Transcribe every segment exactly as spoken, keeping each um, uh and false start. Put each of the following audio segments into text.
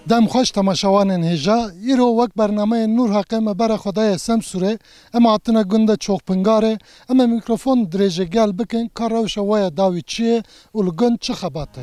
Dem xweş temaşevanên hêja, îro wek bernameyê Nûr Heqê me bere xwe daye Semsûrê, em hatine gunda Çoxpingarê, em ê mîkrofon dirêjê gel bikin ka rewşa we ya dawî çi ye û li gund çi xebat e.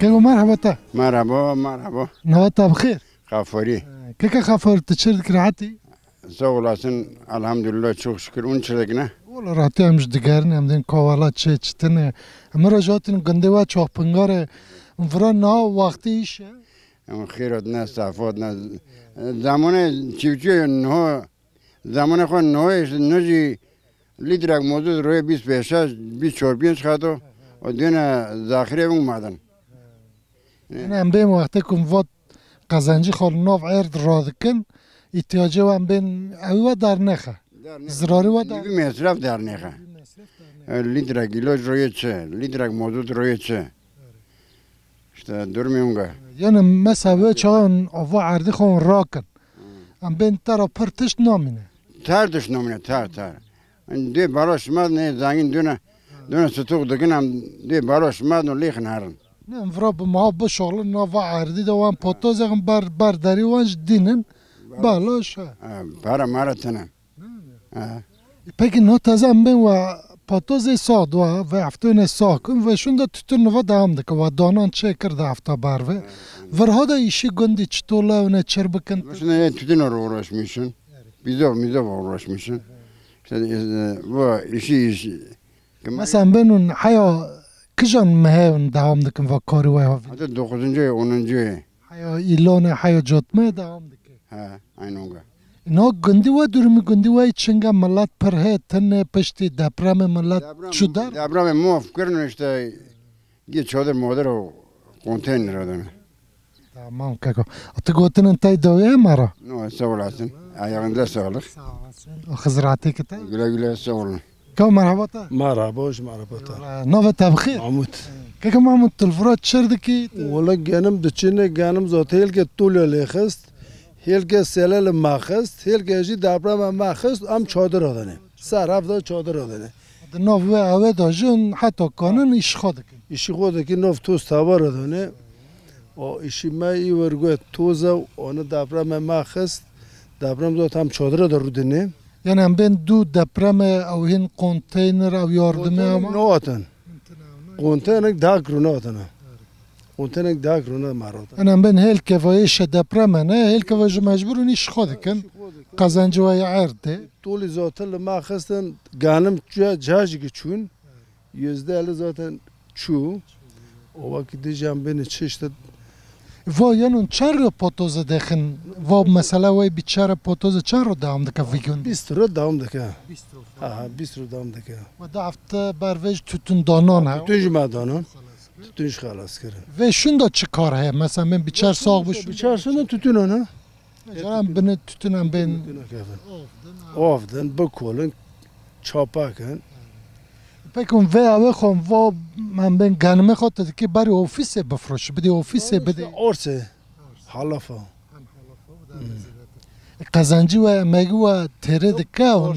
Keko, merhaba te. Merhaba, merhaba. Nava te bi xêr. Xaforî. Keke Xafor, tu çi dikî, rehetî? Sağ olasın, elhamdülillah, çok şükür. Hûn çi dikine? Wala rehetî, em ji digerin, em dên ka wela çê çi tune. Em re jî hatin gundê we Çoxpingarê. Vira niha wextê îş e? Em xêr hatine, saf hatine. Zamanê çiftçi niha, zamanê xwe niha, işte, niha jî lîtrek mozot royê bîst pênc, bîst çar pênc xeto. O döne zaxirê vung madin. Yani em bên wextê ku em vat qezencî xwe li nav erd radikin, îhtiyacê we em bên ew we dernexe. Dernexe. Zirarê we der- Nîvî mesref dernexe. Nîvî mesref dernexe. E, lîtrek îlaç royê çi, lîtrek mozot royê çi. İşte durumê wunga. Yani mesela wê çaxan ava erdî xwe rakin. Em bên te re pir tişt namîne. Ter tişt namîne, ter, ter. Dê bala şima ne zengîn dune, dune stûk dikin, em dê bala şima no lêxin herin. Ne, em vira bi meha bişoxlin, nava erdî de wan potozexin ber, ber derî wan ji dînin. Bala şe. E, para mara tine. E. Peki no teze em bên we potozê sax dwa ve heftê ne sax kin ve şunda tütün ve devam dike. Ve danan çê kir de hefta ber ve. Virha da işi gundi çitol ew ne çir bikin. Şunda ne tütün uğraşmışsın. Bizov, mizov uğraşmışsın. İşte, e, bu işi iş. Mesela em bên hûn heya kijan mehê hûn devam dikin ve karî we havîn? Hatta dokuzuncu ay, onuncu ay. Heya îlonê, heya cotmê devam dike. He, aynı onga. No gundî we, durumî gundî we çinge, millet pir hê tine piştî depremê millet çû der? Depremê maf kirin işte, gê çadır madır o konteyner adamı. Tamam keko. Tu gotinên te dawî heye me re? No, sağ olasın. Ayağınıza sağlık. Sağ olasın. O xizratê ki te. Güle güle, sağ olun. Keko, merhaba te. Merhaba, hoş merhaba te. Eyvallah. Navê te bi xêr? Mahmut. Keko Mahmut, tu li vira çir dikî? Wala genim diçine, genim zat hêlke tolya lê xist, hêlke sele li me xist, hêlke jî deprema me xist, em çadir adane. Ser ev de çadir adane. Di nav wê ewê de jî heta kanin îş xwe dikin. Îşî xwe dikin, nav toz tewar adane. O îşî me î wergu toz e, onu depreme me xist. Deprem zaten çadire de rûdine. Yani em bên du depreme ew hin konteyner ew yardımê ama? Nahatin. Konteyner dak rû nahatin. Konteyner dak rû ne marot. Yani em bên hêlkeva êşe depreme ne, hêlkeva ji mecburun îş xwe dikin. Kazancı ve erdê. Tolî zaten li me xistin, ganim cihazî çûn. Yüzde elli zaten çû. O vakit diyeceğim beni çi işte. Va yanun çar ro potoze dexin. Va mesela ve bir çar potoze çar ro devam dike vigün. Bîst ro devam dike. Bîst ro falan. Ha, ha, bîst ro devam dike. Ve da hafta bervej tütün danan ha. Tütün jî me danan. Tütün jî xelas kirin. Ve şunda çi kar heye? Mesela ben bir çar sağ bu şunda. Bir çar şunda tütün ana. Caran bine tütünen bên. Tütüne kevin. Of din, bikolin, çapa kin. Peki hûn vê ew ê xwe va em bên genimê xwe te dikî berî ofîsê bifroşî, bidî ofîsê bidî. Orse. Halafa. Qazancî we, emegî we têrê dike hûn.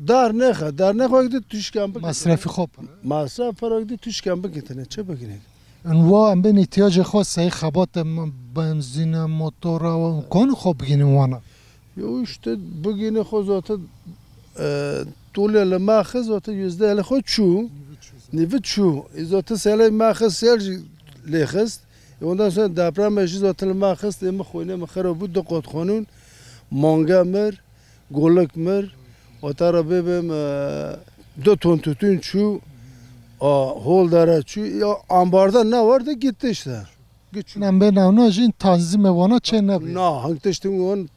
Dar nexe, dar nexe wek di tuşkan bike. Masrafî xwe pir. Masraf pir wek di tuşkan bike tine, çi bikine? Ûn wa em bên îhtiyacê xwe sey xebatê, benzîne, motora, ûn kon xwe bigînin wana? Yo işte bigîne xwe zaten, e, tolê li me xist zaten yüzde elli xwe çû. Nîvi çû. E, zaten selê me xist sel jî lê xist. E, ondan sonra deprem jî zaten li me xist, e, min xwînê min xera bû, du qot xwînûn, mange mir, golik mir, ota re bêbim, e, du ton tütün çû, a, hol dere çû, ya ambarda ne vardı gitti işte. Gitti. Em bên ewna jîn tanzîmê wana çê nebî. Na, hangi tiştin wan,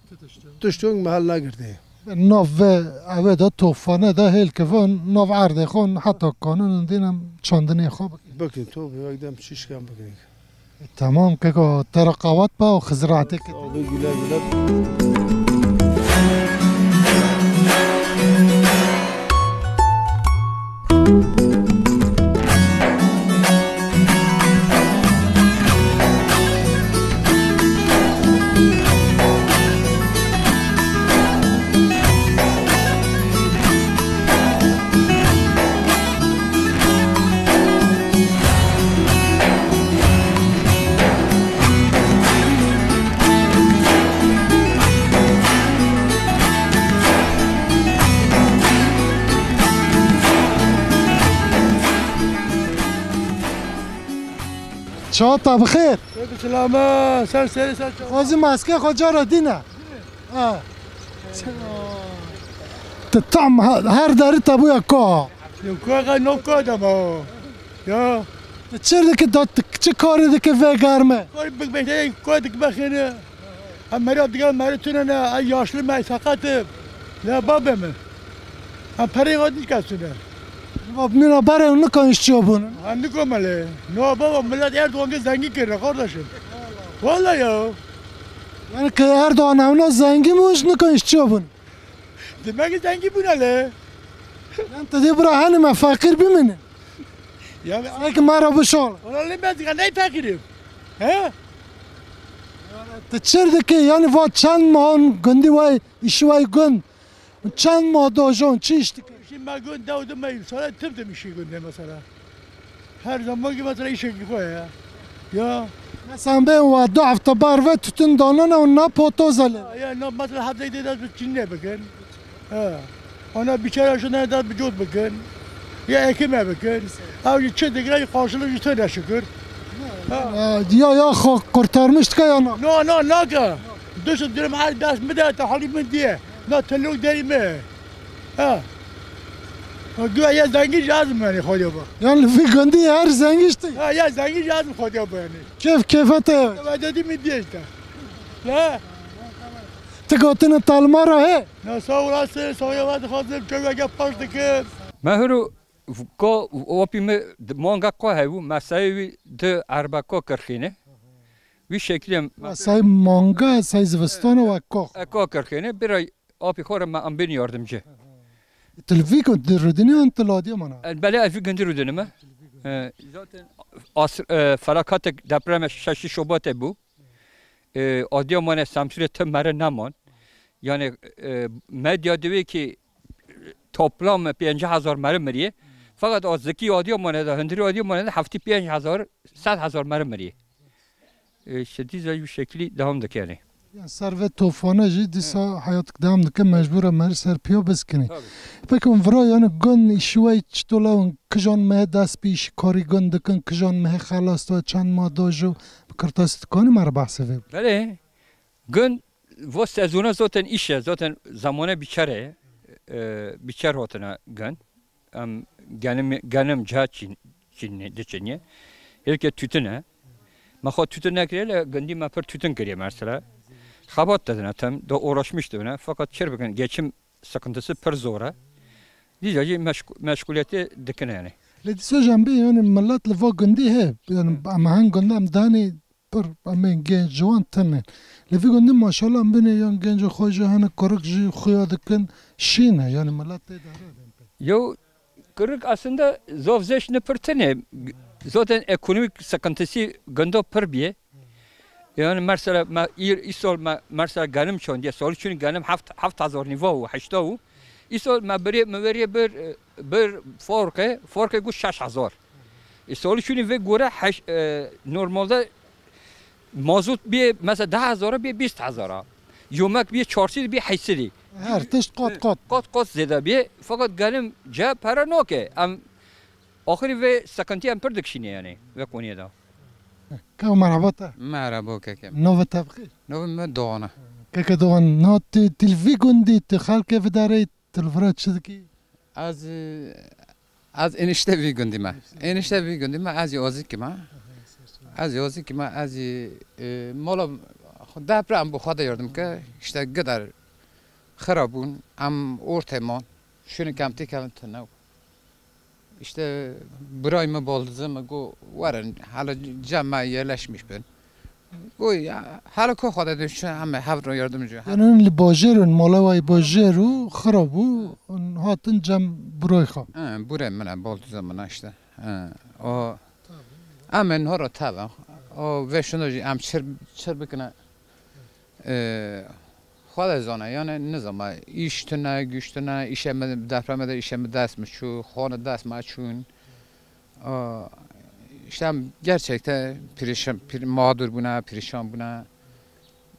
tiştin mehel negirdi. Nav ve eve de tofane de hêlke van, nav erdê xon heta kanin dînem çandinê xo bikin. Bikin, to bi ekdem çişken bikin. Tamam keko, te re qawat be û xizratê ke. Abi güle güle. Çawa te bi xêr? Pêk selama, ser serî ser çawa. Xwezî maske xwe cara dîne. Ha. Tu tam he-, her derî te bûye ka. Yo, ka, ka, no ka dema. Ya. Tu çi dikî da, tu çi karî dikî vê germê? Kar bik beşe, ka dik bexêne. Em meriya digel meri tune ne, ay yaşlı me, sakat e. Ya babê min. Em perê xwe dî kesune. Bab, mîna berê nikan îşçiya bûn. Ha, nikomele. No baba, millet Erdoğan'ı zengin kirdi kardeşim. Vallahi ya. Yani ki Erdoğan hewna zengin bû, ji nikan îşçiya bûn. Demek ki zengin bûn hele. Yani te dê bira hani me fakir bimînin. Ya Belki me re bişol. Ona lê ben zî ne fakirim. He? Tu çir dikî, yani va çend mahan gundî wey, îşî wey gund. Çend mah dojon, çi iş dikî? Şimdi ben gün devdim ben sana tüm tüm işi günde mesela. Her zaman ki mesela işe gidiyor ya. Ya. Mesela ben wa du hafta bar ve tütün danana û na potoz ale. Ya, ya, no, mesela hafta ide de bir çinne bakın. Ha. Ona bir çay şuna da bir cot bakın. Ya ekime bakın. Abi çi de gel karşılığı yüzüne şükür. Ha. Ya, ya, ya xo kurtarmış ka ya na. No, no, naka. Düşün durum her ders mi de ta halim diye. Na telok derime. Ha. Ha, güya ya zengin lazım yani Xwedê bak. Yani vî gundî her zengin işte. Ha, ya zengin lazım Xwedê bak yani. Keyf keyfe te. Ya dedim mi diye işte. Ya. Tu gotine talma ra he? Na sağ olasın, sağ ol, hadi hazır, kövege paş dikim. Mehru ko, opî mi manga ko hevu, mesayê wî di erba ko kirxîne. Wî şekilê Wa say manga, say zivistana wa ko. E, ko kirxîne, bira apî xwe re me em bên yardimci. Tu li vî gundî rûdinî an tu li Adiyaman a? E, belê, ez vî gundî rûdinime. E, zaten asr, e, felakatek depreme şeşî Şubatê bû. E, Adiyamanê Semsûrê tim mere neman. Yani, e, medya divê ki, e, toplam pêncî hezar meri miriye. Fakat o zikî Adiyamanê de, hundirî Adiyamanê de heftî pênc hezar, sed hezar meri miriye. E, işte dîza bu şekilî devam dike yani. Yani ser ve tofane jî dîsa hayat devam dike, mecbur e meri ser piya biskini. Tabii. Peki hûn vira yani gun îşî wey çitola hûn kijan mehe dest bi îşî karî gun dikin, kijan mehe xelas da çend ma da jo bi kirtasî dikanî me re behsê vê. Belê. Gun vo sezona zaten îş e, zaten zamane biçer e. E, biçer hatine gun. Em genim, genim ca çin, çin, diçinye. Hêlke tütün e. Me xwe tütün nekiriye, le gundî me pir tütün kiriye mesela. Xebat dedine tem, da uğraşmış dibine. Fakat çir bikin, geçim sıkıntısı pir zor e. Dîca jî meşg-, meşguliyetê dikine yani. Lê dîsa jî em bê yani millet li va gundî he. Yani em hen gundî em danê pir em ê genc ciwan tune. Lê vî gundî maşallah em binê yan genca xwe jî hene kurik jî xuya dikin şîne. Yani millet tê de here. Yo, kurik aslında zov zeş ne pir tune. Zaten ekonomik sıkıntısı gunda pir biye. Yani mesela me, îr-, îsol me, mesela genim çond diye, sol çün genim heft, heft hezar niva û heşta û. Îsol me birê, me verê bir, e, bir forke, forke gu şeş hezar. Îsol çün ve göre heş-, e, normalde mazot bir mesela deh hezara bir bîst hezara. Yemek bir çarşıda bir heysidi. Her tişt qat qat. Qat qat zêde bir. Fakat genim ce para noke. Em axirî ve sıkıntı em pir dikşîne yani ve konuya da. Keko merhaba te. Merhaba keke. Navê te bi xêr? Navê me Doğan e. Keke Doğan, na tu, tu li vî gundî, tu xelkê vidarê, tu li vira çi dikî? Ez, e, ez enişte vî gundî me. Enişte vî gundî me, ez yozîkî me. Ez yozîkî me, ez, e, mala deprem bû, Xwedê yardim ke, işte gider xira bûn, em ortê man, şûnê kem tê kevin tune. İşte birayê min, baldizê min got, werin, hele cem me yerleşmiş bin. Got, ya, hele ku Xwedê dê çi, em ê hev re yardimcî. Yani hûn li bajêr in, mala we bajêr û xira bû, hûn hatin cem birayê xwe. He, birayê min e, baldizê min e işte. He, o, em ê niha re tevin. O, vê şûna jî em çir, çir bikine. Ee, Xwedê zane, yani nizama, îş tune, güç tune, îşe min, depremê de îşe min dest min çû, xane dest me çûn. Aa, işte em gerçekten perişan, per-, mağdur bûne, perişan bûne.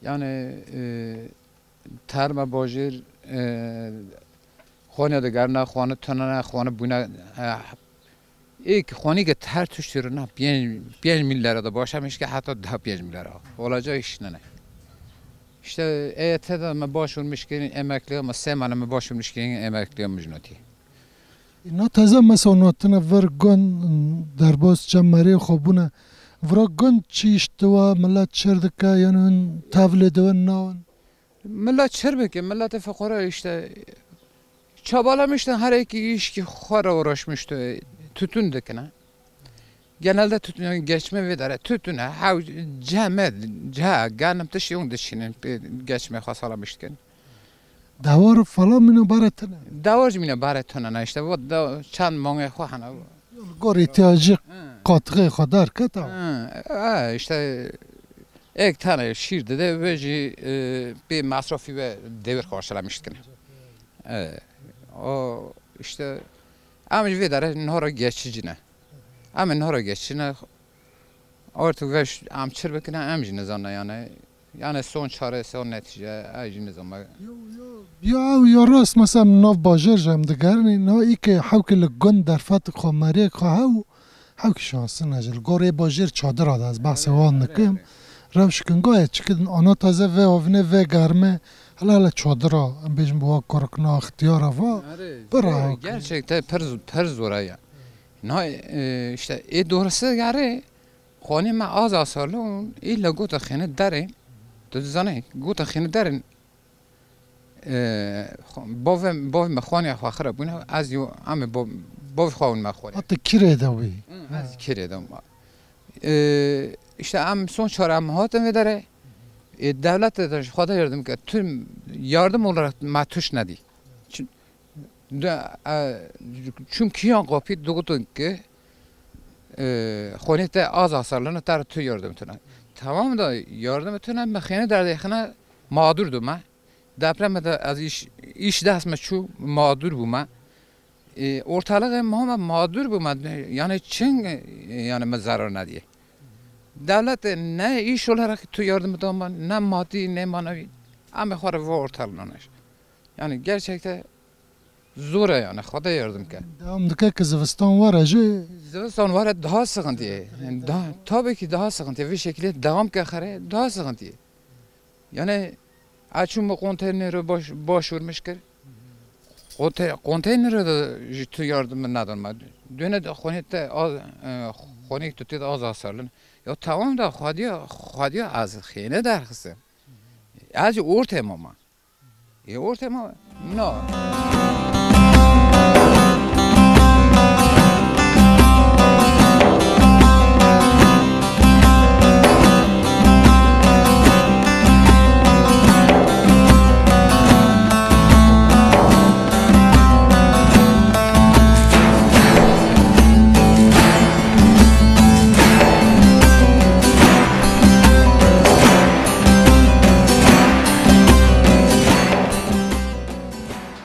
Yani, e, terme bajêr, e, xane digerine, xane tunene, xane bûne, e, Ê ki xonî ki her tiştî re na pênc, pênc mil lira de başlamış ki heta deh pênc mil lira. Olacağı iş nene. İşte E Y T de me başvurmuş kirin, emekliye me sê mane me başvurmuş kirin emekliye micnotî. Na teze mesela na tine vir gun derbas çe merê xwe bûne. Vira gun çi iş diwa, millet çir dike, yani hûn tevlê diwin nawin. Millet çir bike, milletê feqara işte çabalamıştı, her iki iş ki xwe re uğraşmıştı, tütün dikine. Genelde tütün, yani geçme ve dere tütüne, hav, ceme, ce, ganim tişt yong dişinin, geçme xwe salamıştı. Dewar falan mine bare tine. Dewar jî mine bare tine ne işte, bu da çend mongê xwe hene. Gor ihtiyacı Hı. katkı kadar keta. Hı, e, işte ek tane şîr dide ve jî, e, bir masrafı ve devir karşılamıştı. E, o işte, em ji vê dere nora geçici ne. Em ê nora geçine. Artık ve ş-, em çir bikine, em jî nizane yani. Yani son çare, son netice, ez jî nizame. Yo, yo. Ya, ew ya rast, mesela nav bajêr ji em digerînin, na îkê hewkê li gund derfet xwe meriyek xwe hew, hewkî şansine ji li gorê bajêr çadira de ez behsê wan dikim. Rewş kin gayet çikin ana taze vê avine vê germe, hele hele çadira, em bêjin bi wa kurikna ixtiyara va, Erê, bira gerçekten pir, pir zor e ya. Na, e, işte, ê doğrusu gari, xonê me az asarlı û î le gota xêne derê, tu dizanî, gota xêne derê, e, xo-, bavê, bavê me xonê xwe xira bûne, ez yo, em ê bo-, bavê xwe û me xonê. Hatta kirê de wî. Hı, ez kirê de ma. E, işte, em son çare em hatin vê derê, e, devlet de ji xwe de yardım ke, tüm yardım olarak me tuş nedî. Çi-, De, e, çimkî yan qapî digotin ki, e, xonê te az hasarlana, te re tu yardim tune. Tamam da yardim tune, me xêne derdê xine mağdur dûme. Depreme de ez iş, iş dest me çû, mağdur bûme. E, ortalığı mama mağdur bûme. Yani çin, e, yani me zarar nediye. Devlet ne iş olarak tu yardım dama, ne maddi, ne manevi. Ama xwe re ve ortalığına. Yani gerçekten Zor e yani, Xwedê yardim ke. Dewam dike ki zivistan were jî. Zivistan were daha sıkıntı ye. Yani daha, tabii ki daha sıkıntı ye. Vî şekilde devam ke xere daha sıkıntı ye. Yani, ez çûm bi konteynere baş, başvurmuş kir. Konte-, konteynere de ji tu yardım nadin me. Döne de xonê te az, e, xonê tu te de az hasarlin. Ya tamam da xwediya, xwediya ez xêne derxistim. Ez ortê mama. E, ortê ma, na.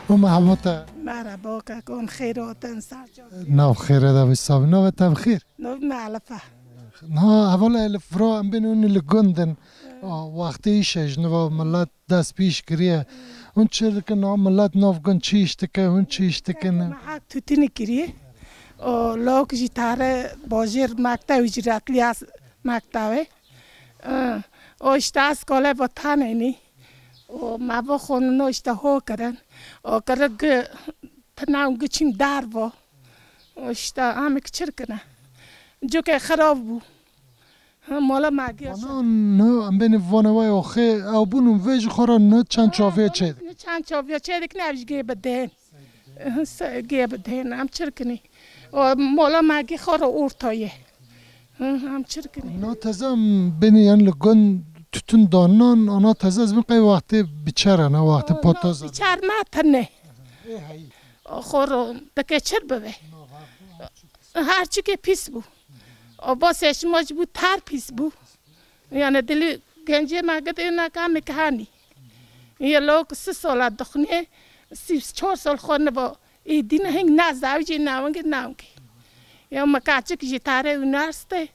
Û merhaba te. Merhaba, kakom, xêr hatin, ser çavê. Nav xêre de bî, sabî. Navê te bi xêr? Nav me Elif e. Ha, heval Elif, vira em bên hûn li gund in. Wextê îşe ji niva millet dest pê îş kiriye. Hûn çi dikin, na millet nav gund çi îş dike, hûn çi îş dikin? Me hak tûtinî kiriye. O lok jî tare bajêr mektev ücretli yaz mektevê. O işte ez kole vatanênî. O me va xonino işte ho kirin. O kiri gi pina û gi çîn dervo. O işte em kiçir kine. Cukê xirab bû. Ha, mala me giya. Vana ne, em bêne vana waya xê, ew bûn û vê ji xwe re ne çend çaviye çê dikin. Ne çend çaviye çê dikin, ev ji gê bidên. Gê bidên, em çirkinî. O mala me gê xwe re orta ye. Em çirkinî. Na teze em bêne yan li gund tütün danan, ana teze ez bin qey wextê biçer e, ne wextê patoz e. Biçer me tine. Xwe re dike çir bibe. Her çikê pîs bû. O basê şima jî bû ter pîs bû. Yani dilî gencê me gidê neka me kihanî. Ye lok si sola dixunê, sî çar sol xwe nivo. Ê dîne hing na zawicê na wingê na wingê. Ya me kaçik jî tare üniversite.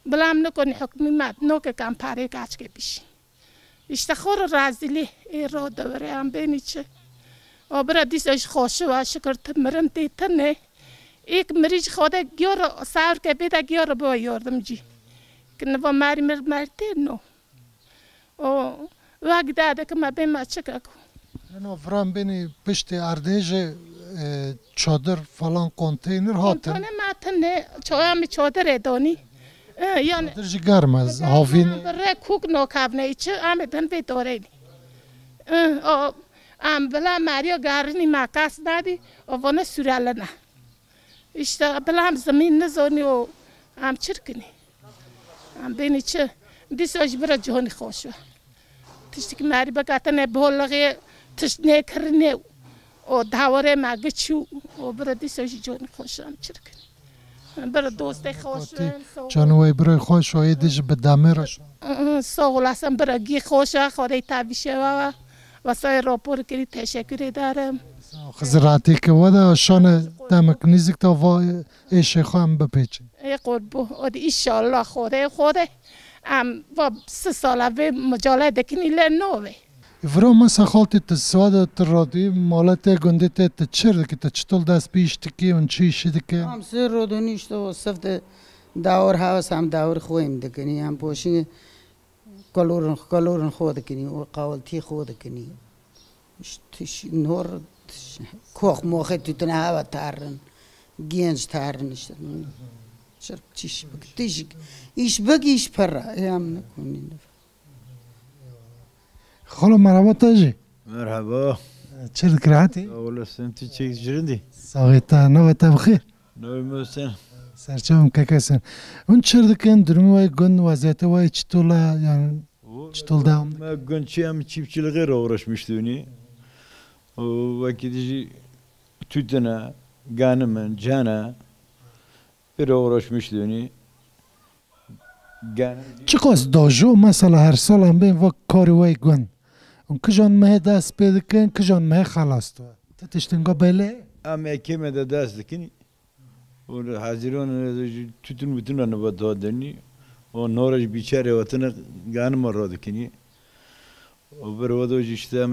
Bilam nikonî hukmî me noke kam parê kaçikê bişî. İşte xor razîlî ê ro dewre em bênî çi. O bira dîsa ji xweşi wa şikir tu mirin tê tine. Êk mirî ji Xwedê giyor sawir ke bêde giyor bo yordimcî. Ki niva merî mir mertê no. O wek dede ki me bê me çika ku. Eno viran bênî piştê erdê ji, e, çadir falan konteyner hatin. Konteyner me tine çoya mi çadirê donî. E, yani Çadir jî germ e, havîn. Bi re kûk no kavne içi, em ê din vê doreyni. E, o, em bila meriyo garini me qas nadî, o vone sürelene. İşte bilam zemîn nizonî û em çirkinî. Em bênî çi? Dîsa ji bira cihonî xweş e. Tiştik merî bikatine bolixê tişt nêkirinê û dawarê me giçû û bira dîsa ji cihonî xweş e, em çirkinî. Bira dostê xweş e. Canê wey birayê xweş e, êdî jî bi demê re şan. Sağ olasın, bira gî xweş e, Xwedê te bişewa. Wesayê rapor kirî, teşekkür ederim. Xizir hatî ki we de şane demek nîzik de va êşê xwe em bipêçin. Ê qurbu, o di inşallah Xwedê, Xwedê. Em va si sala vê micale dikinî lê nove. Vira mesa xaltî tu siwa de tu radî, mala te gundê te tu çir dikî, tu çitul dest bi îş dikî, hûn çi îşî dike? Em sê rodonî işte o sif de dawir heves em dawir xwêm dikinî, em poşî Kalorin, kalorin xwe dikinî û qawiltî xwe dikinî. Tiş, nor, tiş, kox moxê tûtine hava tarin, genç tarin işte. Çirk çiş bik, tişik. İş bik, iş para. E, em ne konî ne. Xalo, merhaba te jî. Merhaba. Çi dikir hatî? Sağ olasın, tu çek jirindî. Saxê te, nava te bixêr. Navê me Husên. Serçavim keke sen. Hûn çir dikin, durumê we gund, weziyetê we çitul e, yani çitul devam dikin? Me gund çi, em çiftçiliğe uğraşmış dönü. O wekî dijî tütüne, ganimin, cana, pir uğraşmış dönü. Çiqas dajo, mesela her sal em bên va karê we gund. Hûn kijan mehê dest pê dikin, kijan mehê xelas dibe? Ti tiştin go belê? Em ekê me de dest dikin. Û hezîran tütün bütün re niva da denî. O nora ji bîçerê hatine ganima ra dikinî. O bir wado jî işte em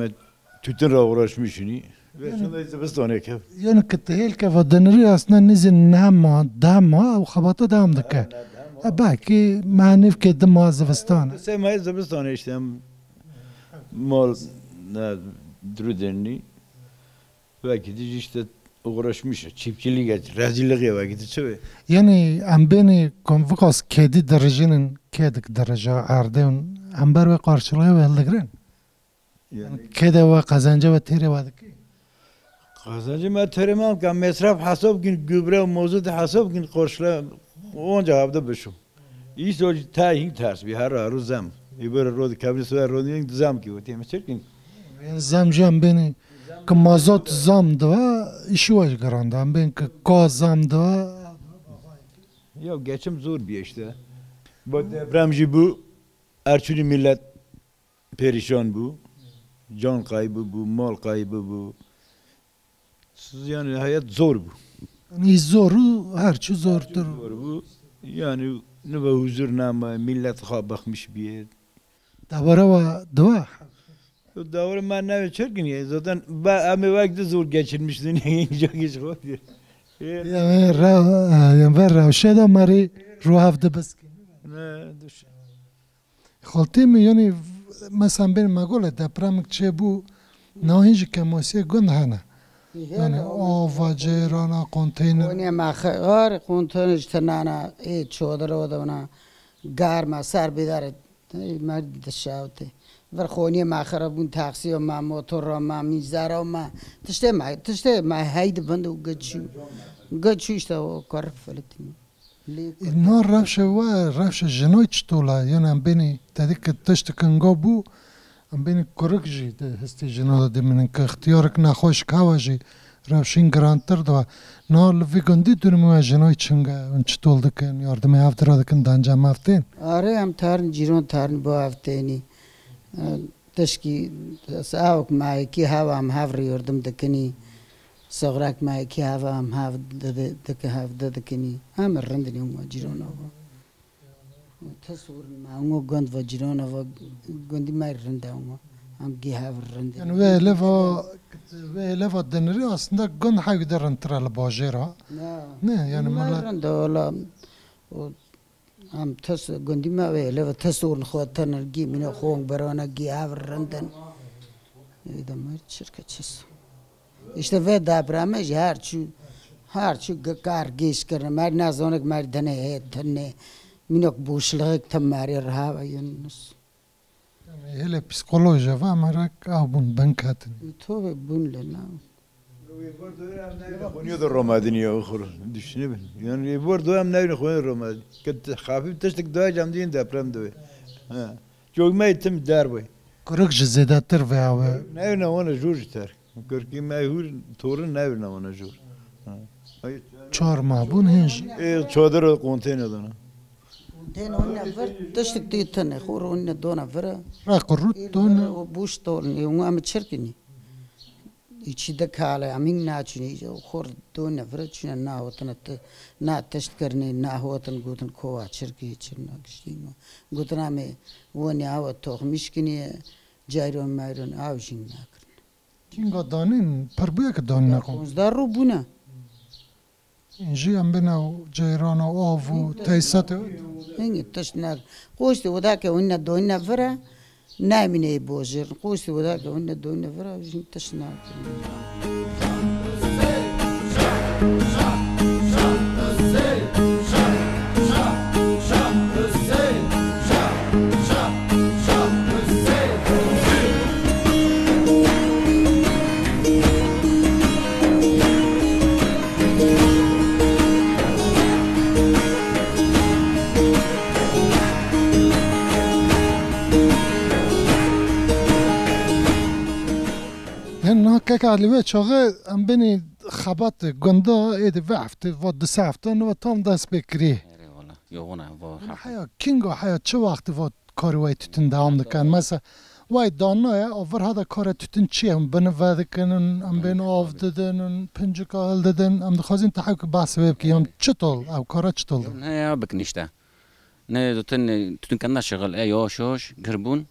tütün re uğraşmışsınî. Ve şunda zivistanê kev. Yani ki tehêl keva denirî aslında nizin nema, dema û xebata devam dike. E, belkî menîv ke dima zivistan. Se me zivistanê işte em mal, ne, duru denî. Wekî dijî işte uğraşmış, çiftçilik, rezilliği wekî çi be? Yani em bênî kom vikas kêdî dirijinin, kêdik dirija erdê hûn em ber wê qarşılığı we hildigirin? Yani kêde we qezence we têrê we dikî? Qezence me têrê me ka mesraf hesab kin, gübre û mozot hesab kin, qarşılığı onca hevde bişo. Îso jî te hîn ters bî, her her zam. Ê bir rod kevni soya rod yeng zam ki, wetê me çirkin. Zam jî em bênî ki mazot zam dibe, îşi we jî giran dibe. Em bên ki ka zam dibe. Ya geçim zor bî işte. Bu deprem jî bu, her çûnî millet perîşan bû. Can kaybı bû, mal kaybı bû. Siz yani hayat zor bû. Yani zor û her çi zortur. Zor bû. Yani ne ve huzur nama, millet xwe bıkmış bîye. Dewara we diwa. Dewara me neve çirkin ye. Zaten ba, em ê wek de zor geçirmiştin. Çok iş var diye. Yani re, yani ver rewşe de merî ruhav de biskin. Ne, düş. Xaltê min, yanî, mesela bên me gole depremik çêbû, nahîn jî kemasiyê gund hene. Yanî ava, cêrana, konteyner. Xoniyê me xir, konteyner ji tinana, ê çodira de ona, garma, ser bidare, ê, me dişawte. Vir xoniyê me xira bûn, taksiya me, motora me, mîzera me, tiştê me, tiştê me hey dibin û giçû. Giçû işte o kar filetî. Îna rewşe we, rewşe jinoy çitol e? Yan em bênî tedî ki tiştik inga bû, em bênî kurik jî di histê jino de dimînin ki ixtiyarik nexweş kawa jî rewşîn girantir dibe. Na li vî gundî durumê we jinoy çing e? Hûn çitol dikin? Yardimê hev dira dikin, dencem hev tên? Are em tarin cîron tarin bo hev tênî. Tişkî, awk me yekî hev em hev rê yardim dikinî. Soxrek me yekî hev em hev didi-, diki-, hev didikinî. Em rindinî hûn cîrona xwe. Ti sorin me hûn gund ve cîrona ve gundî me rind e hûn. Em gî hev rind in. Yani wê leva, wê leva dinirî aslında gund hewî de rindtir e li bajêra. Ne, yani millet rind e, wala. O, em tes gundî me wê leva tes û xwe tenir gî mîna xwe berana gî hev rind in. Ê de me çirke çis. İşte vê depremê jî her çû, her çû ge-, kar gêş kirin. Mer nazonik mer dinê hê tinê. Mînak boşluğek te merê reha ve Yunus. Yani hele psikoloji va merak a bûn ben katin. Tabii bûn le na. Xweniyo de Roma diniya oxir düşüne bin. Yani bu arada em neyne xweniyo Roma. Ket hafif tiştik daha cam din deprem de. Ha. Çok meytim derbe. Kuruk ji zêdetir ve abi. Neyne ona jur jiter. Kurki mehur torun neyne ona jur. Ha. Çar mah bûn hên jî. E, çadir konteyner dana. Tên hûn ne vir, tiştik tê tenê, xwe hûn ne dona vira. Raqurut dona. O bûş ton, e, hûn em çirkinî. Îçî de kale, em hîn naçûnî, xwe dona vira, çûne na hotine te, na tişt kirinê, na hotin gotin kova çirkî, çirna giştî me. Gotin em ê wonê awa toxmîş kinî, cayron mayron aw jî nakirin. Kinga danîn, pir bûye ki danîne xwe. Ponzdeh rû bûne. Jî em bêne ceyrana av û tesîsatê. Hingî tişt ne. Qoştê weda ke hûn ne doyne vire, nemîne bojir. Qoştê weda ke hûn ne doyne vire, jî tişt ne. Hin na keka li wê çaxê em binî xebatê gunda êdî vê heftê, va du sê hefte niva tam dest pê kirî. Erê wala, yoxun e, va heft. Heya kinga heya çi wextî va karê wê tütün devam dikin? Mesela, wê danaye, o vir hada kare tütün çi ye? Hûn bini vedikin, hûn em bên av didin, hûn pincika hildidin. Em dixwazin te hewkî behs wê bikî. Yan çi tol? Ew kara çi tol? Ne ya bikin işte. Ne tütün, tütün kendine şixil, e, yavaş yavaş gir bûn.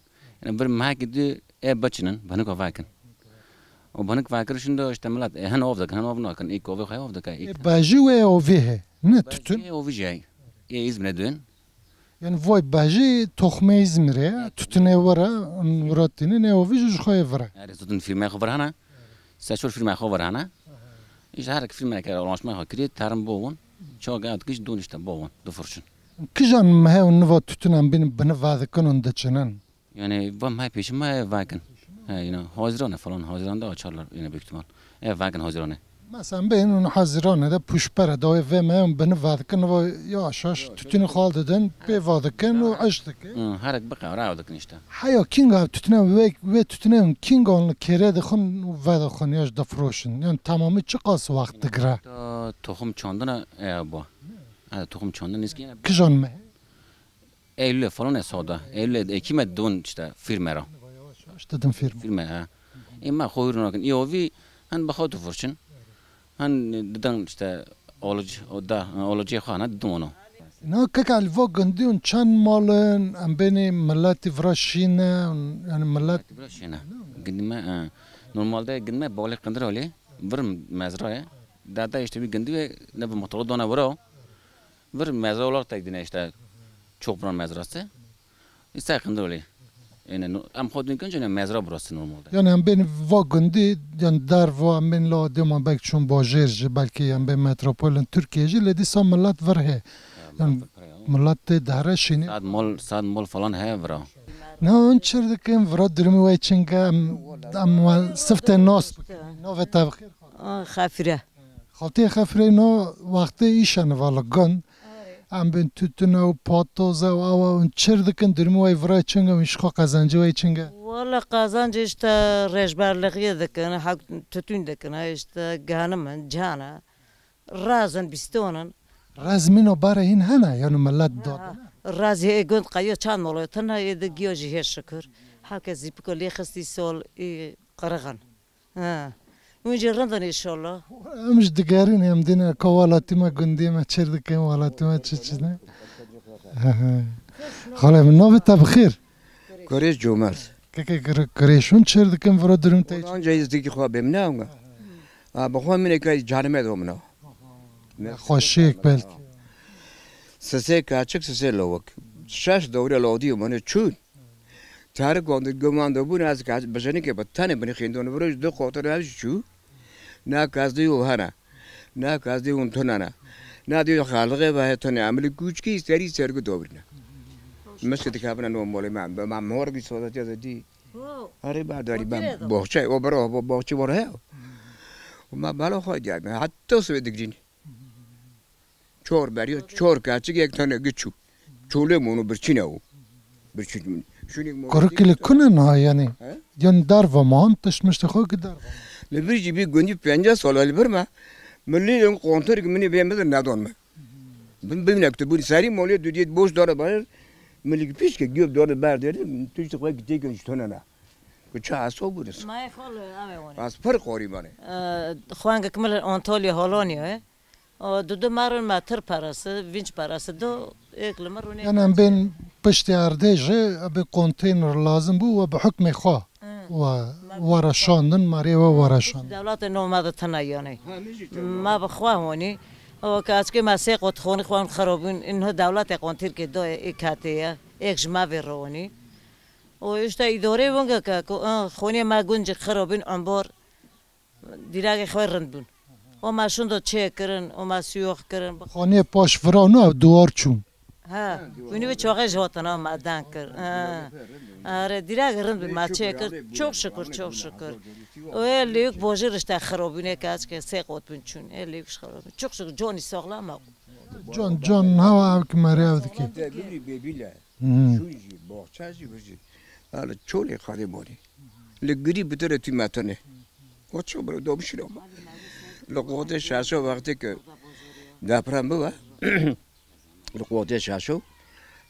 Yani bir mehekî di, e, biçinin, binik vekin. O binik vekir şimdi işte millet, e, hin av dikin, hin av nakin, ilk avê xwe av dikin. E, bajî wê avê he, ne tütün? E, avê jî. E, İzmir'e dön. Yani vay bajî toxmê Îzmirê ye, tütünê were, wira tînin, ê ovî jî ji xwe yê vire. Erê, tütün firmaya xwe vir hene. Seçor firmaya xwe vir hene. İşte her firmaya ke anlaşma xwe kirî, terim bo won. Çoğu gayet kişi dûn işte bo won, difirçin. Kijan mehe û niva tütün em bin bini vedikin û diçinin? Yani va me pêşin me vekin. He, yine Haziran'e falan, Haziran'da açarlar yine büyük ihtimal. E, vekin Haziran'e. Mesela bên hûn Haziranê de pûşpere dawê vê me hûn bini vedikin, va yavaş yavaş tütünü xal didin, pê vadikin û iş dikin. Hı, herek biqe, raw dikin işte. Heya kinga tütüne wê, wê tütüne hûn kinga hûn kêrê dixin û vedixin ya ji difroşin. Yani tamamî çiqas wext digire? Ta toxum çandina, e, bu. Ha, toxum çandin nizki yine. Kijan me? Eylül'e falan e sağda. Eylül'e, Ekim'e dön işte firme ra. İşte dön firme. Firme ha. E, ma xo hürün akin. İyi ovi, han bixo tu fırçın. Han didin işte alıcı, o da, alıcı xana didin onu. Na kek alva gundiyun çend malın, em beni milleti vira şine, yani millet. Vira şine. Gindime, e, normalde gindime bali qındır öyle. Vir mezra e. Dada işte bir gündü ve ne bu motoru dona vira. Vir mezra olarak tek dine işte çok buran mezrası. İşte yakındır öyle. Yani no-, em xwe dün künce ne mezra burası normalde. Yani em bên va gundî, yani derva em bên la dêma belkî çûn bajêr jî, belkî em bên metropolên Tirkiyê jî, lê dîsa milet vir hê. Yani milet tê dehre şînî. Saat mol, saat mol falan he vira. Ne hûn çir dikin, vira durumî wê çinge, em, em siftê nas bikin. Navê te bi xêr. Aa, Xefire. Xaltiyê Xefirê no wextê îşe niva li gund. Em bên tütüne û patoze û awa hûn çir dikin, durumî wey vira çinge, hûn ji xwe qezencê wey çinge? Wala qezencê işte rêjberlixiyê dikin, hak tütün dikin, işte gehanimin, cana, razin, bîstonin. Rezmîno bare hîn hene, yani millet dot. Ha, razê ê gund qeyo çand molotin, ê de giyo jî hê şükür. Hake zîpiko lê xistî sol, ê qirixin. Ha. Hûn jî rind in înşallah. Em ji digerin em dîne ka welatî me gundiyê me çêr dikin, welatî me çi çi ne. Xalê min navê te bi xêr? Kurêş Comert. Keke kir-, kirêşûn çêr dikin vira durum te. Ondan cayız diki xwa bêm ne onga. Ha, bi xwe min ê kay canime do mina. Xweşiyek belki. Sisê kaçik, sisê lawik. Şeş dewre lawdî min çûn. Tarîk wan di guman de bûn, ez ka-, bi jenike bi tenê bin xîndon vira ji du qotir ev jî çû. Na kazdî û hene. Na kazdî û tune ne. Na diyo xalixê ve he tune. Em li kûçkî serî sergu dobrîne. Mişt dikevine no molê me. Be me mor gî sodatiya de dî. Herê berdarî ben boxçe, o bira, bo-, boxçe var he. Û me bela xwe diyar me. Heta sibê digrîn. Çor beriyo, çor kaçik, yek tane giçû. Çolê mono birçîne o. Birçîn. Şunik mono. Kurikî li kune niha yani? He? Yan derva man, tişt mişt xwe ki derva. Li vir jî bir gundî pêncî sala li vir me. Milî yon kontor ki minî vê me de nedon me. Bin, bin mektubun serî molê dudiyet boş dara bayır. Milî ki pişke giyop dara ber deri. Tişt xwe ki têkin ji tone ne. Ku çi aso bûris. Mayê xwe li ave wane. Az pir qorî bane. Xwengek min li Antalya Holanya ye. O, du du marin me tir parası, vinç parası do, ek li min rûnê. Yani em bên piştî erdê jî, ebê konteyner lazim bû, we bi hukmê xwe. Hı. We, we reşandin, marê we, we reşandin. Dewletê no me de tena yani. Ha, min jî tena. Me bi xwe honî. O, kaçkê me sê qot xonî xwe xerabîn, inho dewletê kontîrkê do ê katê ye. Ek ji me vê ronî. O, işte îdorê wenge ke, ku, ı, xonê me guncik xerabîn, ombor. Dîragê xwe rind bûn. O me şindo çê kirin, o me siyox kirin. Xaniyê paş vira û ev duwar çûn. Ha, winî wî çoxê ji hotina me den kir. Ha. Are, dîragê rind bûn, me çê kir. Çok şükür, çok şükür. O ê lêyik bojî rişte xirobînê ke, ez ke sê qot bin çûn. Ê lêyik xirobîn. Çok şükür, coni sağlam e. Can, can, hava ev ki merê ev dikî. Hı. Şûn jî, boxça jî, vir jî. Hali çolê xalê morî. Li girî bi tirê tî metine. O çi biro, domişî lo. Li qodê şaşo wextê ke deprem bibe, li qodê şaşo,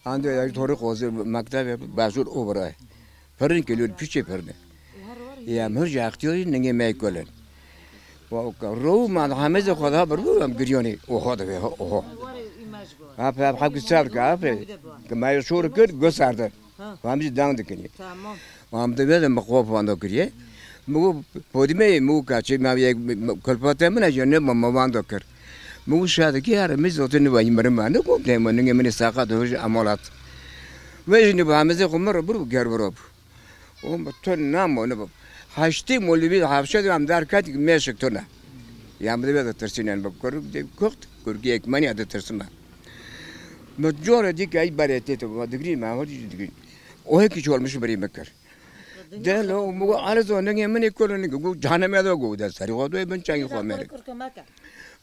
ando ya torî qozê mektebe bajur obra. Pirin ke lûr piçê pirine. Ya em hir ji extiyarî ningê me kulin. Wa ka ro ma hemêze xwe da bir em giriyonê. Oho de ve, oho. Ape, ape, hep ki ser ke, ape. Ke me şor kir, gusarde. Ha. Wa em jî deng dikin. Tamam. Wa em de ve de me xwe vando kiriye. Min got, podîme ye, min got, kaçê me ye, kulfate min e, ne me, me vando kir. Min got, şadekî here, min zotin ne vayî mirim e, ne got, ne me, ningê min ê saqa de hoj emalat. Ve jî ne bi hemêze xwe min re bir ger viro. O bi tu namo ne bi. Heştê molî vî hevşe de em derket mêşik tune. Ya min de ve de tirsînen bi kuruk de kuxt, kurkî ekmeniya de tirsime. Min corê dî ke ey berê tê te, digrî me, hocî digrî. O hekî çolmiş birî min kir. De lo, min got, "Alizo, ningê min ê kolo ningê." Got, "Cehennemê de," got, "de serî xwe doyê bin çengî xwe mêrê."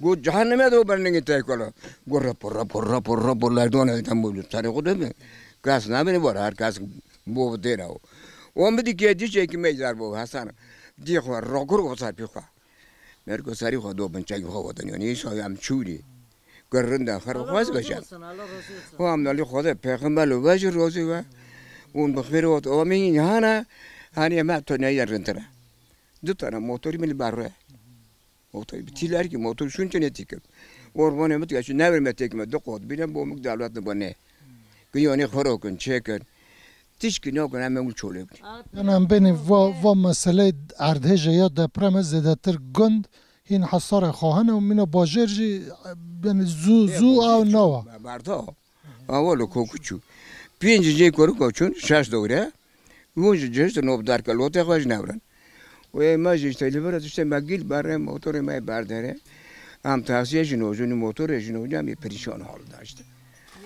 Got, "Cehennemê de ber ningê te kolo." Got, "Rapor, rapor, rapor, rapor, lerdone de tam bu serî xwe doyê bin. Kes nabîne, bar her kes bo dêra o." O min dî ke dî çekî meyzar bo, Hasan. Dî xwe, rokur xwe ser pî xwe. Mergo serî xwe do bin çekî xwe wetin, yanî îsa em çûrî. Gir rinda xer Allah xwez razı beşen. Olsun, Allah razı olsun. O em nalî Xwedê pêxember li we jî rozî we. Hûn bi xêr ot. O min hana, hani me to neye rintire. Du tane motorî min li ber re. Motor, bi tîlerkî motor şûn tune tîkim. Ormanê min tîya şu never me têkime du qot bîne, bo min dewlet ne bane. Giyonê xwe rokin, çêkin. Tişkî nokin, em û çolê bin. Yan em benî va, va meseleyê erdhêje ya depremê zêdetir gund hîn hesarê xwe hene û mîna bajêr jî, yanî zû, zû ew nawa. Berda. Awa li koku çû. Pênc cê koriko çûn, şeş dewre. Hûn ji cihiştin nobdarke lotê xwe ji newrin. Û ê me jî işte li vir, işte me gîl berê, motorê me berdere. Em taksiye jî nojin, motorê jî nojin, em ê perîşan hal da işte.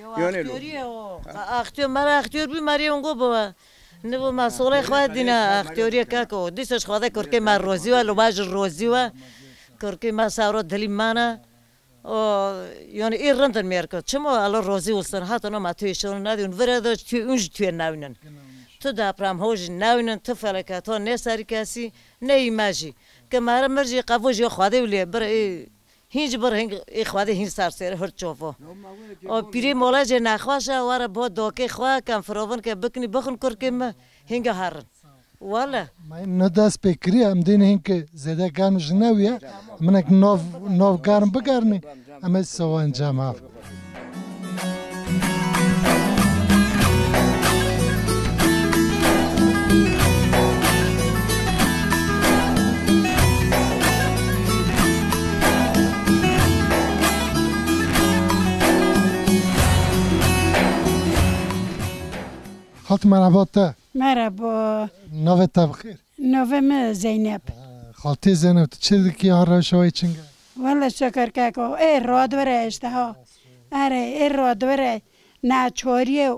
Yo, yani lo- aktörî ye o. Aktör, mera aktör bî, meriye ungo bû. Ne bû me solê xwe dîne, aktörî ye keko. Dîsa ji xwe de kurkê me rozî we, lo ba jî rozî we. Kurkê me sawro dilî me ne. O, yani ê rindin mêrko. Çimo elo rozî wilsin, hatin o me tuyê şon nedîn, vire de tuyê ûn jî tuyê newnin. Tu deprem ho jî newnin, tu feleket ho ne serî kesî, ne î me jî. Ke mere mir jî qevo jî Xwedê wiliye, bir ê, hîn jî bir hing ê Xwedê hîn ser sêre hir çovo. O pîrê mola jê nexweş e, were bo dokê xwe, kem firovin ke bikinî, bixin kurkê me, hînga herin. Wele. Me ne dest pê kiriye, em dê ne hinke zêde germ ji newî ye. Minek nav, nav germ bigernî, em ê sewan cem hev. Xaltî, merhaba te. Merhaba. Navê te bi xêr? Navê min Zeynep. Xaltî Zeynep, tu çi dikî, ha rewşa wê çing e? Wele şeker keko, ê radwere işte ha. Erê, ê radwere. Naçariye.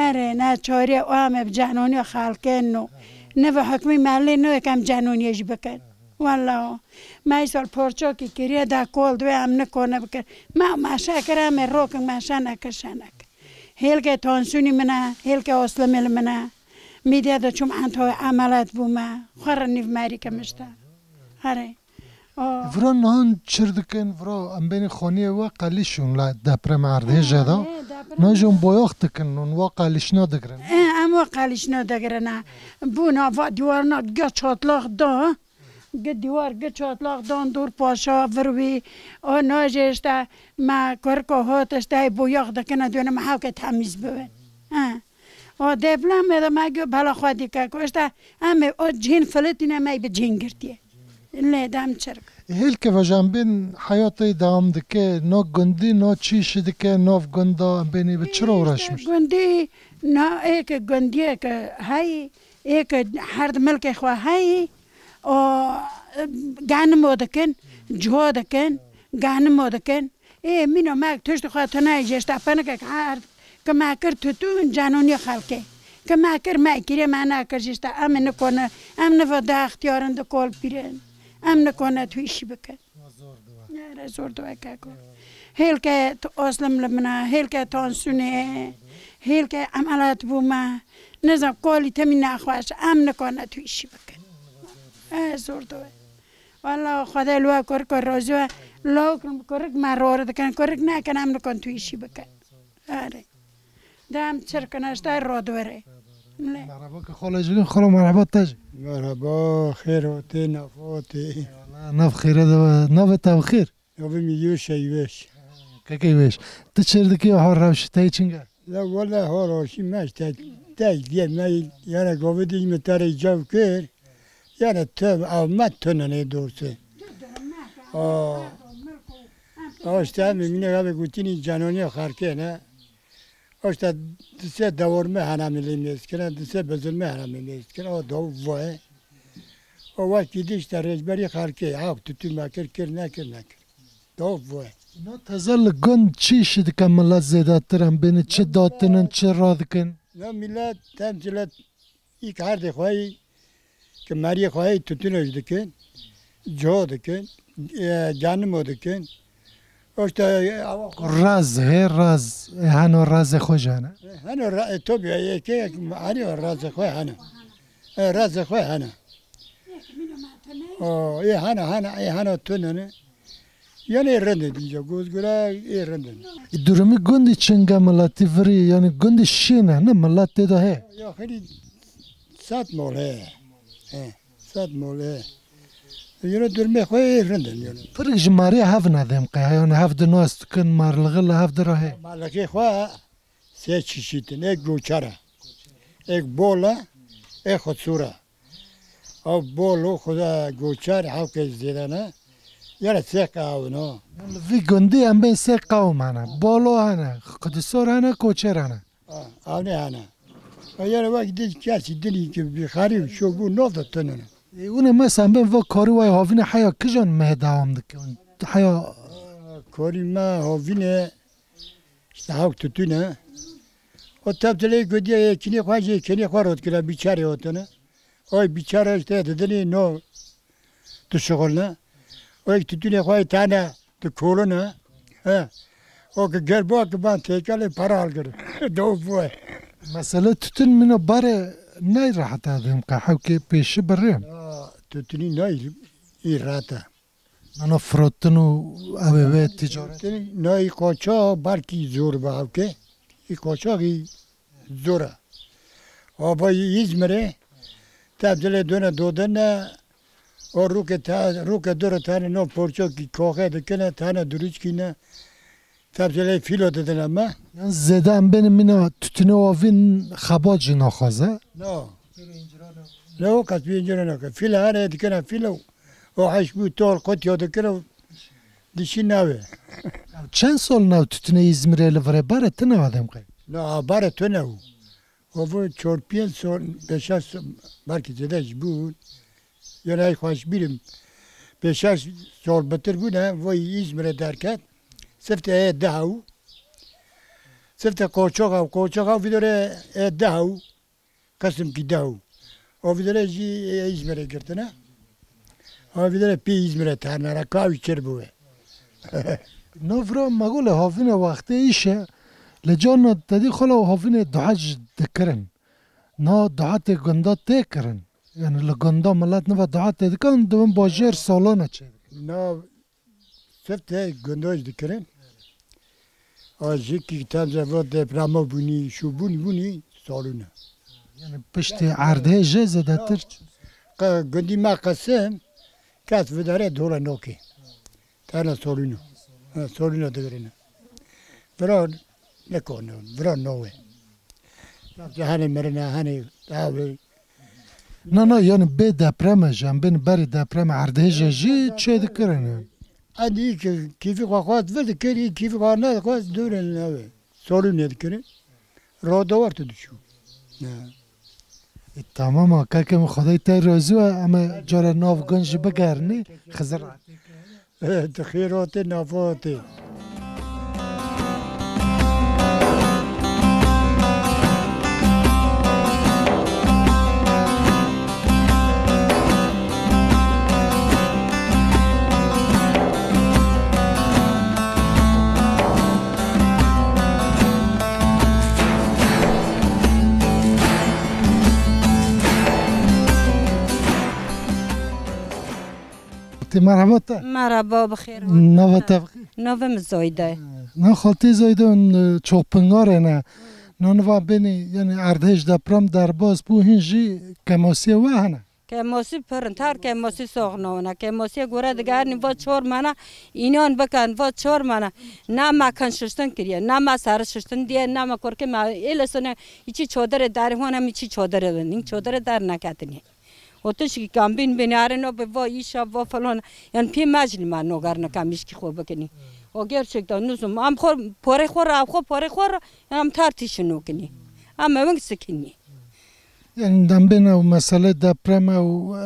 Erê, naçariye, o em bi canoniya xelkê no. Ne ve hukmî mehellê no, em canoniye jî bikin. Wele o. Me îsal porçokî kiriye da kol dwe em nikone bikin. Me meşe kir, em ê rokin meşe nekir şenek. Hêlke tansiyonî min e, hêlke oslemê li min e. Mîdiya de çûm ento emeliyat bûme. Xwe re nîv merî ke mişte. Herê. O. Vira nihan çir dikin, vira em bênî xaniyê we qelîşûn la deprem erdhêje da. He, deprem. Niha jûn boyax dikin, hûn wa qelîşna digirin. He, em wa qelîşna digirin, he. Bûna va dîwarna ge çatlak da. Gi dîwar, gi çatlak dan dor paşa vir wî. O najê işte me kurko hot işte boyax dikine dûne me hewke temîz bibin. He. O depremê de me got bela xwe dike ku işte em ê o cihên filitîne me bi cihên girtiye. Lê dem çirk. Hêlke vajan bên heyatê dewam dike, no gundî, no çî şî dike, nav gunda em bênî bi çi re uğraşmış? Gundî, na ê ke gundiyê ke heyî, ê ke herd milkê xwe heyî, o, ganimo dikin, co dikin, ganimo dikin. Ê mîno me tiştê xwe tune jê işte penikek erd ke me kir tutun canonî xelkê. Ke me kir me kirê me nekir jî işte em nikone, em niva da extiyarin di kol pîrin. Em nikone tu îşî bikin. Zor diwe. Nere zor diwe keko. Hêlke tu oslim li min e, hêlke tansiyonê, hêlke emeliyat bûme. Nizam kolî temî nexweş, em nikone tu îşî bikin. E, zor diwe. Wala Xwedê li we kurik we rozî we. Lawik kurik me rori dikin, kurik nekin em nikon tu îşî bikin. Erê. Dem çirkin eştay rod were. Le. Merhaba ki xole jilin, xole merhaba te jî. Merhaba, xêr hatî, nav hatî. Eyvallah, nav xêre de, navê te bi xêr? Navê min Yûşe Yûş. Keke Yûş. Tu çir dikî, ha rewşî te çing e? La wele ha rewşî me işte, te diye me, yani govî dî me te re cav kir. Yani te av me tune ne doğrusu. Aa. Aa, işte em mine gabe gotînî canoniya xerkê ne. Aa, işte dise dewarme hene milî mêz kine, dise bezilme hene milî mêz kine. O da voye. O wekî dî işte rêcberî xerkê, hak tutû me kir, kir nekir, nekir. Da voye. Na teze li gund çi îşî dike millet zêdetir em bênî, çi datinin, çi radikin? Na millet temsîlet Îk herdê xwe yî, ki meriyê xwe yî tutûne jî dikin, ciho dikin, e, canimo dikin. Oşta, e, awa xwe Raz hê, raz, e, heno razê xwe jî hene. E, heno ra-, e, tabii, e, yekê yek, heno razê xwe hene. E, razê xwe hene. O, e, hene, hene, e, heno tunene. Yanê rind e dîca, gozgura ê rind e. Durumî gundî çinge miletî virî, yanî gundî şîn e, ne milet tê de heye. Ya xêrî sed mol heye. He, sed mol heye. Yine durumê xwe ê rind e, yanî. Pirik ji marê hev ne dêm qey, yanî hev di nas dikin, marlixê li hev di re heye. Marlixê xwe sê çeşît in, ê goçer e, ê bol e, ê xusûr e. Ew bol û xuda goçer hewkê zêde ne. Yere sê qawin o. Li vî gundî em bên sê qawim hene. Bolo hene, xudisor hene, koçer hene. Ha, ew ne hene. Ew yere wek dî kesî dinî ki bi xerîb şo bû nov de tunine. E, hûn ê mesela em bên va karî way havîne heya kijan meh dewam dike? Heya Karî me havîne işte hewk tutune. O teptelê gotiye yekînê xwe jê yekînê xwe rot kire bîçerê otine. Oy bîçere işte didinê no dişixulne. Oy tutûnê xwe tane di kolune. He. O ki gerbo ki ban têkelê para algir. Do bûye. Mesele tutun mino bare ney rahat adim ka hewkê pêşi birî. Ya, tutuni ney î rahat e. Nano firotin û ew ê wê ticaret. Nayî qoçax belkî zor be hewke. Î qoçaxî zor e. Abayî Îzmirê tevdilê done dodene. O rûke te, rûke dore tane no porçokî koxe dikine, tane durûçkî ne. Tevdilê fîlo didine me. Yan zêde em bêne mîna tutune avîn xebat jî naxwaze. No. Ne o qas pêncî re nake. Fîle hene dikine fîlo. O heş bû tol qutyo dikine. Dişî navê. Çend sal nav tutune Îzmirê li virê bare tine adem qey? Na, bare tune û. Avo çor pênc sal, beşer sal, belkî zêde jî bûn. Yanî ey xweş bîrim. Beşer sal bitir bûne, vay Îzmirê derket. Sifte ê dehew. Sifte qoçaxa, qoçaxa vîdore ê dehew. Qesimkî dehew. O vîdore jî ê Îzmirê girtine. O vîdore pê Îzmirê ternera, ka wî çir bûye. Navra me gole havine wextê îşe, li carna tedî xwe la havine duhet jî dikirin. Na duhetê gunda tê kirin. Yani li gunda millet niva duhetê dikin, di bin bajêr salane çêdikin. Na sifte gunda jî dikirin. A jî kî temze va deprema bûnî, şûbûn bûnî, salûne. Yani piştî erdhêjê zêdetir. Qe-, gundî me Qesim, kes videre dole nokê. Tene solûno. Ha, solûno digirine. Vira nekone, vira nowe. Hene mirine, hene avê. Na, na, yani bê depreme jî, em bên berî depreme erdhêje jî çê dikirin. Edi ki kîfî xwe xwest vir dikir, î kîfî xwe nexwest dûrin ew ê. Solûnê dikirin. Rodo werte diçû. Ne. E, tamam, a, keke min Xwedê te razî we, em ê cara nav gun jî bigerinî. Xizir. E, di xêr hatê, nav hatê. Xaltî, merhaba te. Merhaba, bi xêr hatin. Nava te bi xêr? Navê min Zayde. Na xaltî Zayde, hûn, e, Çoxpingarê ne. Na niva bênî, yani erdhêj deprem derbas bû, hîn jî kemasiyê we hene? Kemasî pir in, tar kemasî soxnawine. Kemasiyê gore digerin va çor mene, înan bikin, va çor mene. Ne me kin şiştin kiriye, ne me ser şiştin diye, ne me kurkê me êlesine, içi çodere derê hone, mi içi çodere bin, çodere der neketinî. O tişkî kambîn binare no bi va îşa, va falan. Yani pê meclî me nogar ne kam îşkî xwe bikinî. O gerçekten nuzum. Em xwe porê xwe ra, xwe porê xwe ra, em tar tişin nokinî. Em ewin sikinî. Yani dem bên ew mesele deprem ew, e,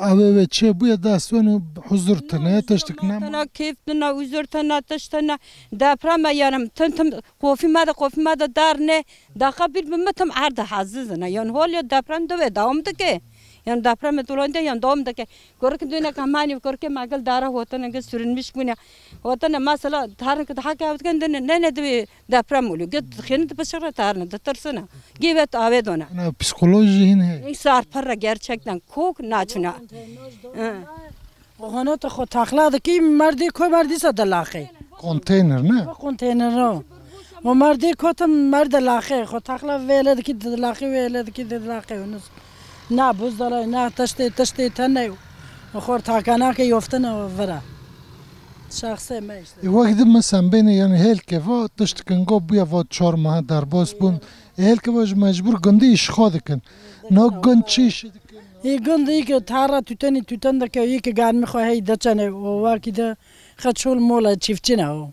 ew ê wê çê bûye dest wen û huzur tine, tiştik nema. Tena keyf tena, huzur tena, tişt tena. Deprem e yani tim tim qofî me de, qofî me de dar ne. Daqa bir bi me tim erde hazizine. Yani hol ya deprem de ve devam dike. Yan depremê dolandiya yan dewam dike. Kurikê dûneke hemanî kurikê me gel dara hotine gel sürünmüş bûne. Hotine mesela tarnike daha kewt ken dine ne ne divê deprem oluyor. Gel dixêne di pişik re tarne ditirsine. Gê vet avê done. Na psikolojî hîn heye. Însar pir re gerçekten kok naçine. Hı. Xanata xwe taxla dikî merdê ku merdî se dilaxê. Konteyner ne? Konteyner o. O merdê kotim merde laxê, xwe taxla vêle dikî dilaxê, vêle dikî dilaxê. Na buzdolay, na tiştê, tiştê tene. Xor takanake yoftine vira. Şahsê me işte. E, wek di me sembêne, yani hêlke va tiştikin go bûye va çar meha derbas bûn. E, hêlke va ji mecbur gundî îşxwa dikin. Na gund çi işi dikin? Ê gund î ki tara tütenî tüten dike, î ki garmî xwe hey deçene, o wakî de xeçol mola çiftçine o.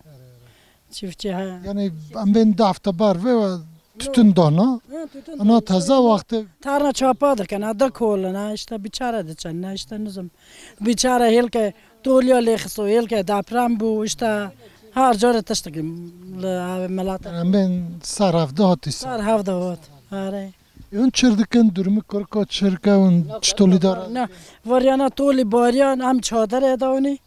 Çiftçi he. Yani em bên dafte bar ve tütün dana. Ha, tütün ana dana. Taze wextê. Tarna çapa dikin, ha, da kolina, işte biçare diçen, işte nizim. Biçare hêlke tolya lê xiso, hêlke deprem bû, işte her cara tiştikim li melata. Em bên sar hevde hatî sar. Sar hevde hat. Are. Hûn çir dikin, durumî kurika çirke hûn çi tolî dara? Ne, varyana tolî bariyan, em çadirê dawinî.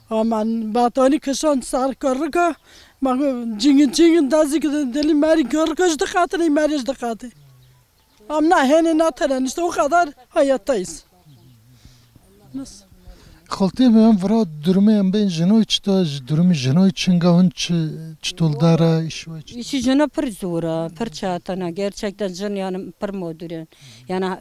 Aman batanî kişan ser kurika, ma cingin cingin dezî ki delî merî kurika ji dixatin, merî ji dixatê. Em na hênê na tene nişte o kadar hayattayız. Nasıl? Xaltê me em vira durumê em bên jinoy çita, ji durumê jinoy çinga hûn çi, çi toldara, îş we çi? Îşî jina pir zor e, pir çetin e. Gerçekten jin yani pir mağdur e. Yani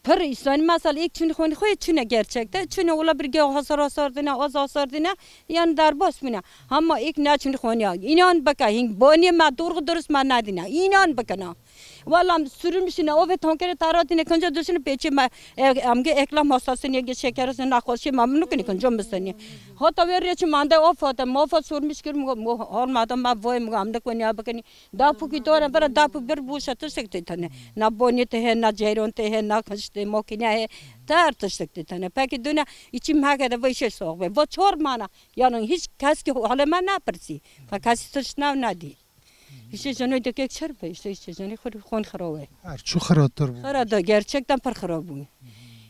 pir îslanî mesela ilk çûnî xwenî xwe çûne gerçekten. Çûne ola bir geh hasar hasar dine, az hasar dine. Yani derbas bûne. Ama ilk ne çûnî xwenî ya. İnan bike, hing baniye me doğru dürüst me nedine. İnan bike na. Wala em sürülmüşsün, o ve tankeri taratine kanca düşünü peçe ma, e, em ge eklam hastasın, ye şekeresin, naxoşi ma mümkün kanca mısın. Hatta ver reçi mande o fate, ma fat sürmüş kir mu, mu, olmadı ma voy mu, amde konya bakani. Da puki dore, bara da pu bir bu şatı sekte tane. Na boni te he, na ceyron te he, na kışte makine he. Tar tıştık te tane. Peki dünya içim hakede ve şey soğuk ve. Va çor mana. Yani hiç kes ki halime ne persi. Fa kes tışnav ne di. İşte canı da kek çer be, işte, işte canı xır, xon xıra ve. Her çu xıradır bu. Xıra da gerçekten pır xıra bu.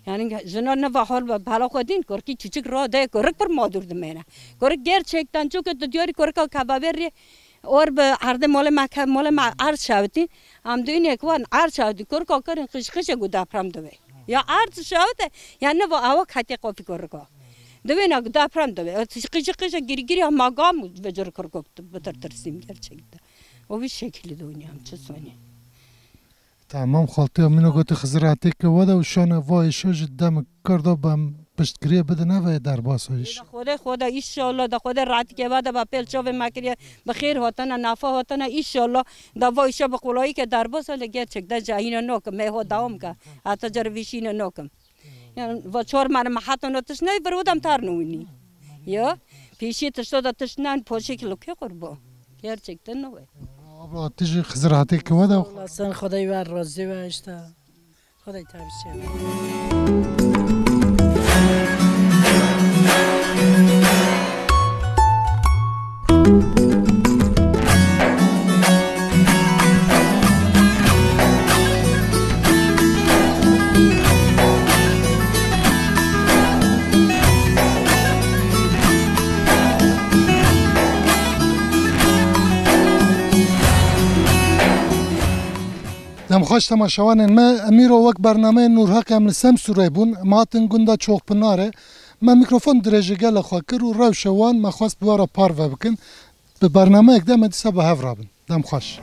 Yani jina ne va hal be, bala xo din, korki çiçik ra de, kork pır mağdur dimene. Kork gerçekten çok da diyor, korka kababerri, or be arde mole ma, ka-, mole ma arz şavti. Am dünya kwan arz şavti, korka karin kış kışa gu deprem de ve. Ya arz şavte, ya ne va awa kate kofi korka. Dibê na deprem dibe. Qıcı qıcı giri giri ama gam ve cır kırkok bitir tırsım gerçekten. O bir şekilde oynayam çi soni. Tamam, xaltê min gotî Xizir Etêke we de û şane va êşa ji dem kar da bem piştgiriyê bidine ve derbasa êş. Xwedê, Xwedê, inşallah da Xwedê rahatî ke ve de ba pêl çavê me kiriye, bi xêr hatine, nafa hatine, inşallah da va êşa bi qolayî ke derbasa le gerçekten cahîne nokim, me ho dawam ke, heta cer vîşîne nokim. Yani, va çor mane mehatano tişt ne, bir odam tar nûni. Ya, pêşî tişto da tişt ne, poşek lo ke qurbo. Gerçekten ne ve. Abla, tu jî Xizir Etêke we de. Olasın, Xwedê we razî ve işte. Xwedê tevşe. Dem xweş temaşevanên me, em îro wek bernameyê Nûrhaq em li Semsûrê bûn, em hatin gunda Çoxpinarê. Me mîkrofon dirêjî gele xwe kir û rewşa wan me xwest bi we re parve bikin. Bi bernameyek de me dîsa bi hev rabin. Dem xweş.